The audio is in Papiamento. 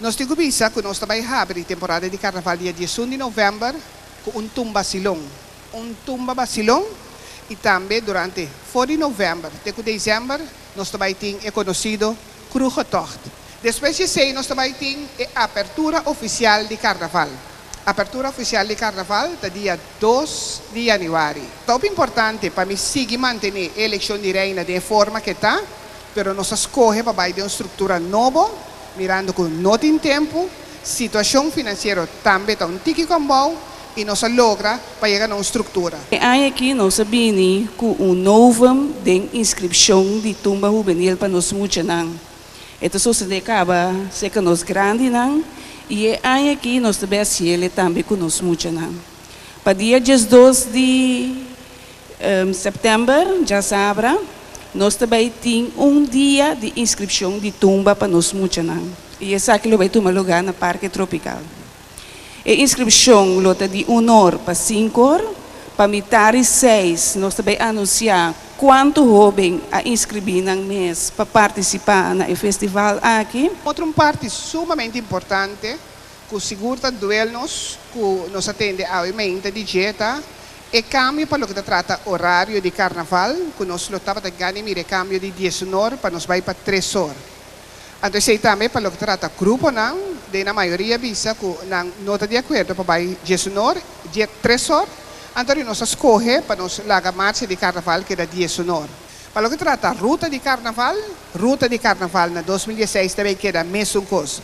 Nos tin ku bisa ku nos ta bai habri temporada di karnaval dia 11 di novèmber ku un tumbasilon. Un tumba basilon i tambe durante for di novèmber te ku desèmber nos ta bai tin e konosido Kroegentocht. Despues di esei nos ta bai tin e apertura ofisial di karnaval. Apertura ofisial di karnaval ta dia 2 di yanüari. Ta hopi importante pa mi sigui mantené e elekshon di reina den e forma ku e ta, pero nos a skohe pa bai den un struktura nobo, mirando ku no tin tempu, situashon finansiero tambe ta un tiki kòmbou i nos a logra pa yega na un struktura. E aña aki nos a bini ku un novum den inskripshon di tumba hubenil pa nos muchanan. E ta sosodé kaba serka nos grandinan i e aña aki nos ta bai hasiel tambe ku nos muchanan. Pa dia 12 di sèptèmber, djasabra, nos ta bai tin un dia di inskripshon di tumba pa nos muchanan. I esaki lo bai tuma lugá na Parke Tropikal. E inskripshon lo ta di 1 or pa 5 or. Pa mitar di 6 nos ta bai anunsiá kuantu hóben a inskribí nan mes pa partisipá na e festival aki. Otro parti sumamente importante ku sigur ta duel nos ku nos a tende awe di dje ta e kambio pa loke ta trata orario di karnaval, ku nos lo tabata gana mira kambio di 10 or pa nos bai pa 3 or. Anto esei tambe pa loke ta trata gruponan, den mayoria bisa ku nan no ta di akuerdo pa bai 10 or, 3 or, anto nos a skohe pa nos laga marcha di karnaval keda 10 or. Pa loke ta trata ruta di karnaval, ruta di karnaval na 2016 tambe keda mesun kos.